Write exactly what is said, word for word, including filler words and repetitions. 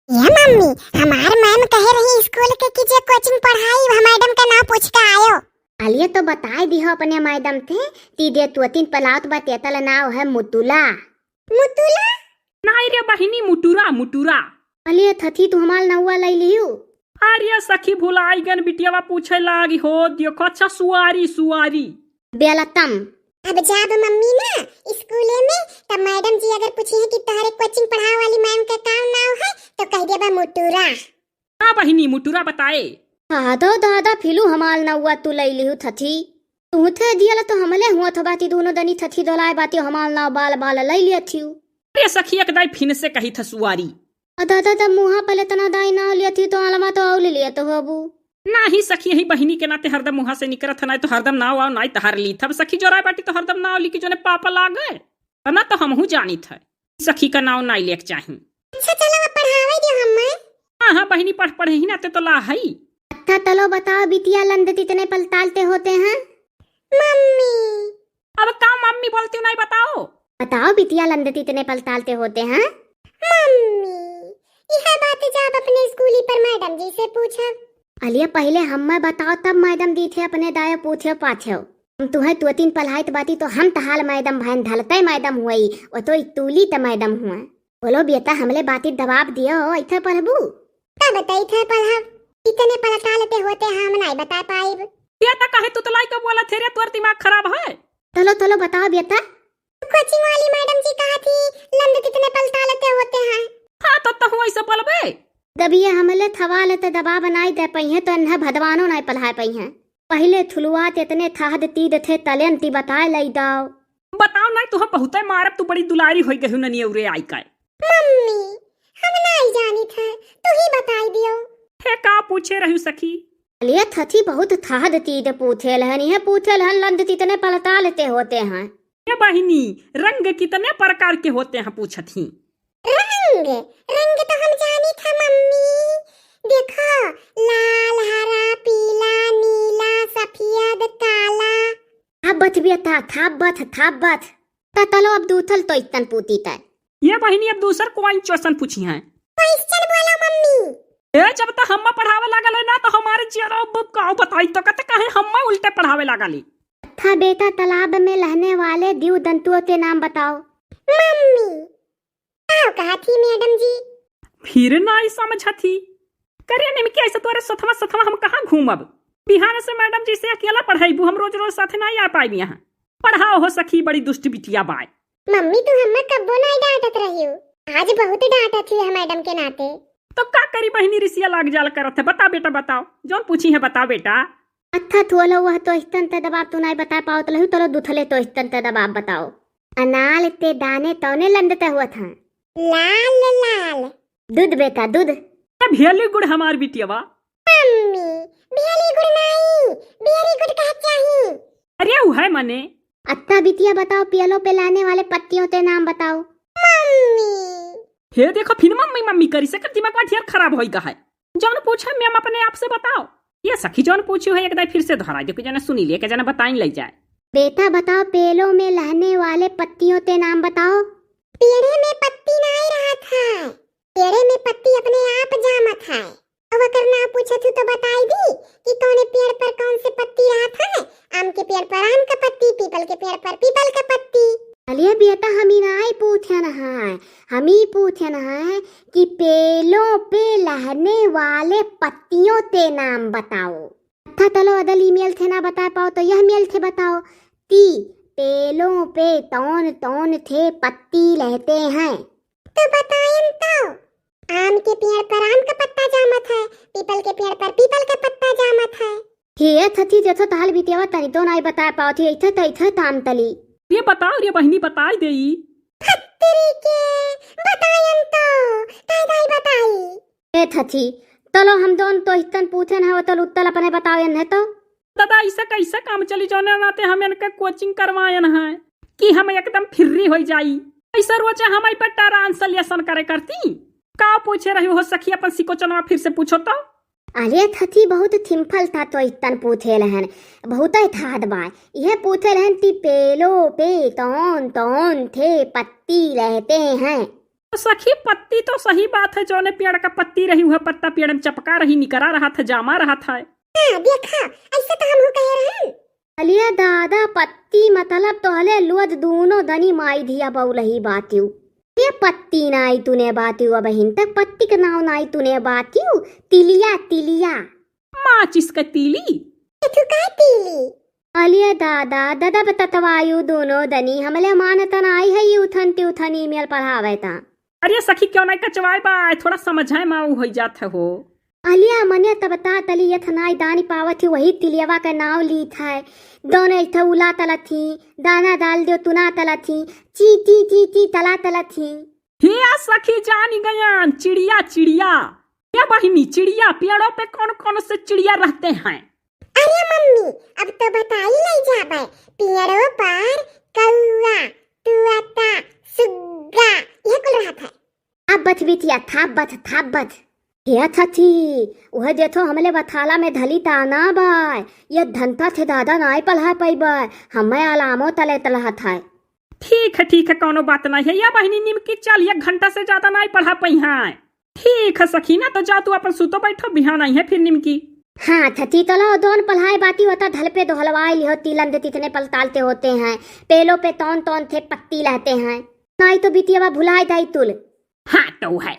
ए मम्मी, हमार मैम कहे रही स्कूल के कि जे कोचिंग पढ़ाई, वह मैडम का नाव पूछ के आयो। अलिए तो बताई दिहो अपने मैडम थे, ती दे तू तीन पलावत बा, तेतल नाव है मुतुला। मुतुला? नाई रे बहिनी, मुटुरा, मुटुरा। अलिए थथी तू हमाल नौवा लई लिहू। अरे सखी भुलाई गन बिटियावा पूछे लागी हो, देखो अच्छा सुआरी, सुआरी। बेलतम। अब जाब मम्मी ना स्कूले में, तब मैडम जी अगर पूछी है कि तोहरे कोचिंग पढ़ावे वाली मैम के का नाव है, तो कह देबा मुटुरा। हाँ बहिनी, मुटुरा बताए। दादा, दादा, फिलू हमाल नौवा तू लई लिहू थथी। तू थे दियल तो हमले हुआ था बाती दोनों दनी थथी दोलाए बाती हमाल नाव बाल बाल लई लिया थियू। अरे सखी, एक दाई फिन से कही था सुआरी। अ दादा, तब मुहा पहले तना दाई नाव लिया थी तो आलमा तो औल लिया तो होबू। नाही सखी, यही बहिनी के नाते हरदम मुहा से निकरत है, नाई तो हरदम नाव आव नाई तहार ली। तब सखी जोराए बाटी तो हरदम नाव ली कि जोने पापा लागे। तना तो हमहू जानित है, सखी का नाव नाई लेक चाही। अच्छा, चलो, अब पढ़ावे दियो हम्मे। हाँ, हाँ, बहिनी, पढ़, पढ़े ही ना ते तो ला हई। अच्छा, चलो, बताओ, बिटिया लंद तितने पलतालते होते हैं? मम्मी। अब का मम्मी बोलती हूँ, नहीं बताओ? बताओ, बिटिया लंद तितने पलतालते होते हैं? मम्मी, यह बात जाब अपने स्कूली पर मैडम जी से पूछब। अलिया, पहले हम्मे बताओ, तब मैडम दी थे अपने दायो पूछे पाछे। हम तुहे तोतिन पल्हाइत बाती तो हम तहाल मैडम भयन ढलते मैडम हुई, वो तो इतूली त मैडम हुआ। बोलो बेटा, हमले बाती दबाब दियो, इथे पढ़बू? तब त इथे पढ़ब, इतने पलतालते होते हम नाई बता पाइब। ये त कहे तुतलाई को बोला थे रे, तोर दिमाग खराब है। चलो, चलो, बताओ बेटा। कोचिंग वाली मैडम जी कहा थी, लंद तितने पलतालते होते हैं। हाँ, तो तहु ऐसे बोलबे। दबिए हमले थवा लेते दबाब नाई दे पइहें, तो इन्हें भदवानो नाई पल्हाए पइहें। पहिले थुलुआत एतने थाहद तीद थे, तलेन ती बताए लई दाव। बताओ नाई, तुहा बहुते मारब, तू बड़ी दुलारी होई गहू ननियौरे आई काय। मम्मी, हम नाई जानी थे, तू ही बताई दियो। हे का पूछे रहू सखी? अलिया थथी बहुत थाहद तीद पूछे लहन, यह पूछे लहन लंद तितने पलतालते होते हैं। ये बहिनी, रंग कितने प्रकार के होते हैं पूछत ही। रंग, रंग तो हम जानी था मम्मी। देखो, लाल, हरा, पीला, नीला, सफेद, काला। थाबत बेटा, थाबत, थाबत। त तलो अब दूथल तो इतन पूती तय। ये बहिनी अब दूसर क्वेश्चन पूछी हैं। क्वेश्चन बोलो मम्मी। ए, जब तक हम्मा पढ़ावे लागल है ना, तो हमारे जियरा अब का बताई तो कहते कहे हम्मा उल्टे पढ़ावे लागल है। था बेटा, तालाब में लहने वाले दीव दंतुओं के नाम बताओ। मम्मी, का कहा थी मैडम जी? फिर नाई समझा थी। करे निमकी ऐसे तोरे सथवा सथवा हम कहाँ घूमब? बिहान से मैडम जी से अकेला पढ़ाईबू, हम रोज रोज साथे नाई आ पाइब यहाँ। पढ़ाओ हो सखी, बड़ी दुष्ट बिटिया बाय। मम्मी, तू हम्मे कब्बो नाई डांटत रहियो, आज बहुत डांटत ही है मैडम के नाते। तो का करी बहिनी, रिसिया लाग जाल करत है। बता बेटा, बताओ, जौन पूछी है, बताओ बेटा। अच्छा, थोलो वह तो इस्तन ते दबाब तू नाई बता पाओ, तो लहू तलो दुथले तो इस्तन ते दबाब बताओ। अनाल ते दाने तौने लंदते हुआ था। लाल लाल। दूध बेटा, दूध। ए, भेली गुड़ हमार बिटियावा। मम्मी, भेली गुड़ नाई, very good कहा चाही। अरे, उ है मने। अत्ता बिटिया बताओ, पेलो पे लहने वाले पत्तियों ते नाम बताओ। मम्मी। हे देखो, फिर मम्मी, मम्मी करी से कर दिमाग मा ढेर खराब होई गा है। जौन पूछे मैम अपने आप से बताओ। ये सखी जौन पूछी है, एक दाई फिर से दोहराई दे, कि जने सुनी ले, के जने बताइन लई जाए। बेटा बताओ, पेलो में लहने वाले पत्तियों ते नाम बताओ। पेड़े में पत्ती नाई रहत है, पेड़े में पत्ती अपने आप जामत है। अब अगर ना पूछत हूँ तो बताई दी कि कौने पेड़ पर कौन से पत्ती रहत है। आम के पेड़ पर आम का पत्ती, पीपल के पेड़ पर पीपल का पत्ती। अलिया बेटा, हम ही नाई पूछन है, हम ही पूछन है कि पेलों पे लहने वाले पत्तियों ते नाम बताओ। अच्छा, चलो, अदल ई मेल थे ना बता पाओ, तो यह मेल थे बताओ। ती पेलों पे तौन तौन थे पत्ती लहते हैं। तो बतायन तो, आम के पेड़ पर आम का पत्ता जामत है, पीपल के पेड़ पर पीपल का पत्ता जामत है। हे थथी, जथो तहाल बिटियावा तनी तो नाई बता पाओ थी, इथे तो इथे ताम तली। ये बताओ रे बहिनी, बताई देई। फत्तरी के, बतायन तो, ताई ताई बताई। ए थथी, तलो हम दोन तो इस्तन पूछन है, तल उत्तल अपने बताओ एन्हे तो। दादा, ऐसा कैसा काम चली जौने नाते हम इनके कोचिंग करवायन है कि हम एकदम फ्री हो जाई। ऐसा रोज हम आई पर ट्रांसलेशन करे करती। का पूछे रही हो सखी, अपन सिकोचनवा फिर से पूछो तो। अरे थथी, बहुत सिंपल था तो इस्तन पूछे रहन, बहुत ही थाद बाय। यह पूछे रहन ती पेलो पे तौन तौन थे पत्ती रहते हैं। सखी, पत्ती तो सही बात है, जौने पेड़ का पत्ती रही, वह पत्ता पेड़ में चपका रही, निकरा रहत है, जामा रहत है। हाँ, देखा, ऐसे तो हमहू कहे रहन। अलिया दादा, पत्ती मतलब तो हले लोज दूनो दनी माई धिया बउलही बातिउ। ये पत्ती नाई तूने बातिउ, अबहिन तक पत्ती के नाव नाई तूने बातिउ। तिलिया, तिलिया। माचिस का तीली? एथु का तीली? अलिया दादा, दादा बततवायु दूनो दनी, हमले मानतन आई है, ये उथन ते उथन email पढ़ावे ता। अरे सखी, क्यों नाई कचवाए बा, थोड़ा समझाए मा उ होई जात है हो। अलिया मने तब ता तली यथ नाई दानी पावत ही, वही तिलियवा का नाव लीत है। दोनों इथे उला तलत ही, दाना डाल दियो तुना तलत ही, ची ची ची ची तला तलत ही। हे आ सखी, जानी गयान, चिड़िया, चिड़िया। ए बहिनी, चिड़िया, पेड़ों पे कौन कौन से चिड़िया रहते हैं? अरे मम्मी, अब तो बताई ले जाबे, पेड़ों पर कौआ, तुआता, सुग्गा, यह कुल रहत है। अब बथ बिटिया, थाप बथ, थाप बथ। हे थथी, उहे देथो हमले बथाला में धली ताना बाय, ये धनता थे दादा नाई पल्हा पइबे, हमें अलामो तले तलहत है। ठीक है, ठीक है, कौनो बात नहीं है। या बहिनी निमकी, चल, एक घंटा से ज्यादा नाई पढ़ा पइहाँ। ठीक है सखी, ना तो जा तू अपन सुतो बैठो, बिहान आई है फिर निमकी। हाँ थथी, तो लो दोन पल्हाए बाती होता, धल पे दोहलवाए लिहो, तीलन दे तितने पलतालते होते हैं, पेलो पे तौन तौन थे पत्ती लहते हैं, नाई तो बिटियावा भुलाए दाई तुल। हाँ तो है,